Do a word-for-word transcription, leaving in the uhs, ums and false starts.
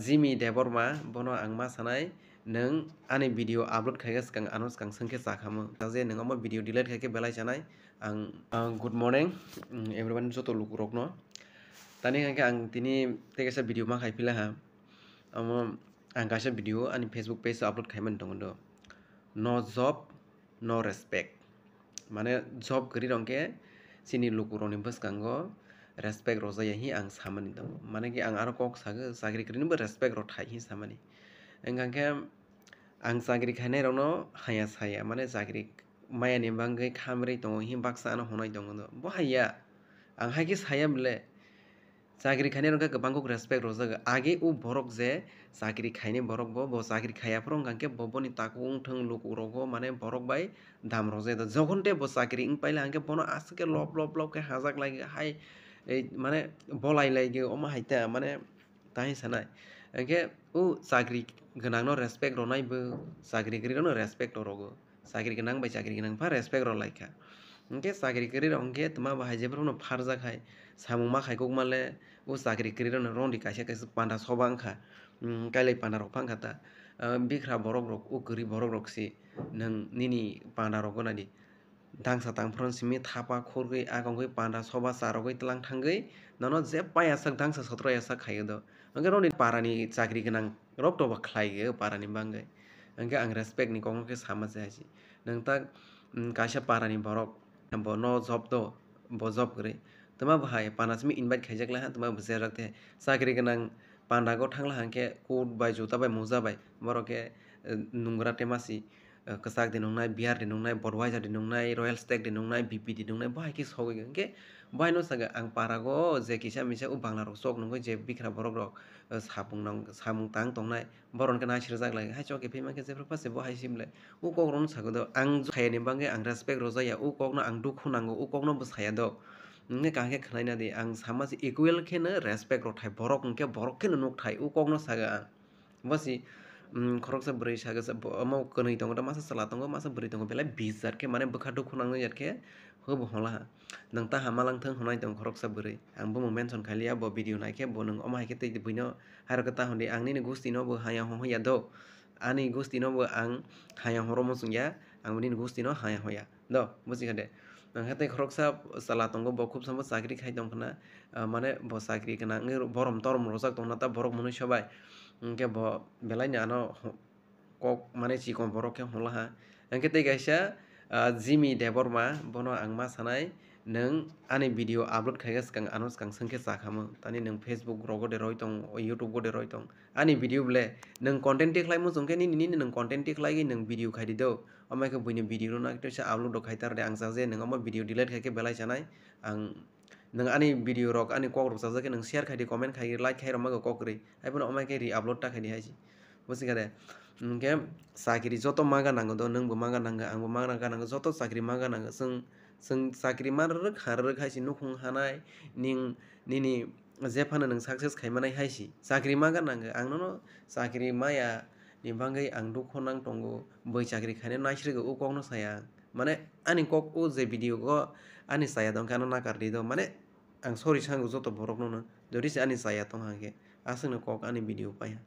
Jimmy Debbarma, bono ang ma sanai, nwng ani video upload khaikha swkang, ano swkang swngkhe chakhamu. Je nwng omo video delete khaikhe belai sanai. Ang, ang good morning, mm, everyone, joto lukurokno. Tani hwnkhe ang tini tei kaisa video ma khai phila ha. Omo ang kaisa video ani Facebook page o upload khaimani tongo do. No job, no respect. Mane job kwrwi rok khe chini lukurokni bwskango respect rwjakya hi ang samani tongo. Mane khe ang aro kok sago, chakri kwrwinobo respect rw thai hi samani. Wngkha khe ang chakri khainairokno haya saya, mane chakri mayani bagwi khamrwi tongo hi baksa ano hwnwi tongo do. Bo haya, ang hai khe saya bwle. Chakri khainai rok khe kwbang kok respect rwjago. Age o borok je chakri khainai borok bo, bo chakri khaiya phuru wngkha khe bo boni takhuk wngthung lukurogo mane borok bai dam rwjai do. Jokhon tei bo chakri wng paila hwnkhe bono aswk khe lob lob lob khe hajak lai hai, ei mane bolai lai ge omo hai ta mane tai sanai. Hwnkhe o chakri gwnangno respect rwnai bo chakri kwrwi rokno respect rw rwgo. Chakri gwnang bai chakri gwnang pha respect rw lai kha. Hwnkhe chakri kwrwi rok hwnkhe twma bo hai jephuru no pharjak hai samung ma khai kok male o chakri kwrwi rok no rong di kaisa kaisa panda soba wngkha. Kailai panda rok pha wngkha ta. Bikra borok rok o kwrwi borok rok si nwng nini panda rok gana di. Dangsa tang phuru simi thapa khurgwi agongwi panda soba charogwi tlang thangwi nono je paya sak dangsa sotro ya sak khaio do. Hwnkhe roni parani chakri gwnang rok to bo khlai o parani bagwi. Hwnkhe ang respect ni kokno khe sama se hai si. Nwng ta, mm, kaisa parani borok, bo no job do, bo job kwrwi. Twma bo hai pana simi invite khaijak lai ha, twma bo cherjak te. Chakri gwnang panda go thang lai hwnkhe coat bai, juta bai, moja bai, borok khe, eh, nungra tema si, eh, kwchak di nungnai, beer di nungnai, Budweiser di nungnai, Royal Stag di nungnai, B P di nungnai, bo hai khe sogwi hwnkhe bo hai no saga ang para go je kisa misa o bangla rok chok nungwi je bikra borok rok, eh, samung nang, samung tang tongnai. Borok hwnkhe naisirjak lai, hai chokhe phima khe jephru phase bo hai simle. O kok rokno sago do, ang khayani bagwi ang respect rwjakya, o kokno ang dukhu nango, o kokno bwsaya do. Hwnkhe kaham khe khwnaina di, ang sama se equal kheno respect rwthai, borok hwnkhe borok kheno nukthai, o kokno sago ang. Bo si, mm, khoroksa bwrwi sago, omo kwnwi tongo, masa chwla tongo, masa bwrwi tongo, belai bijat khe mane bwkha dukhu nangnai jat khe, hwbo hwnla ha. Nwng ta hama lang thung hwnwi tong khoroksa bwrwi. Ang bumung mention khailiya, bo video naikhe bo nwng omo hai khe tei buino hai rok khe ta hwn di, ang nini gusti no bo haya hwn ya do. Ani gusti no bo ang haya horo muchung ya, ang nini gusti no haya hwn ya do, buji kha de. Ang khe tei khoroksa chwla tongo, bo khub sambo chakri khai tong khna, ah, mane bo chakri gwnang wngwi borom torom rwjak tong na ta borok mwnwi sobai. Hwnkhe bo belai no ano kok mane chikon borok khe hwnla ha. Hwnkhe tei kaisa, ah, Jimmy Debbarma, bono ang ma sanai, nwng ani video upload khaikha swkang, ano swkang swngkhe chakhamu. Tani nwng Facebook rogo de roi tong, YouTube go de roi tong. Ani video ble nwng content tikhlai muchung khe nini, nini nwng content tikhlaiwi nwng video khai di do. Omo khe buini video rok no kisa upload rok khai tar de, ang cha je nwng omo video delete khai khe belai chanai. Ang Nwng ani video rok, ani kok rok chajak khe nwng share khai di, comment khai di, like khai rok ma kok kwrwi. Hai phano omo khe re-upload ta khai di hai se. Buji kha de. Hwnkhe chakri joto ma gana nango do, nwng bo ma gana nango, ang bo ma gana nango, joto chakri ma gana nango. Chwng, chwng chakri ma rwrwk ha rwrwk hai se nukhung hanai, ning, nini je phano nwng success khai manai hai se. Chakri ma gana nango, ang nono chakri maya ni bagwi ang dukhu nang tongo, bui chakri khainai naisrwgo o kok no saya ang. Mane ani kok o je video go ani chaya tong khe ano nakar di do, mane ang sorry sango joto borok no no, jodi se ani chaya tong kha khe aswk no kok ani video pai ha.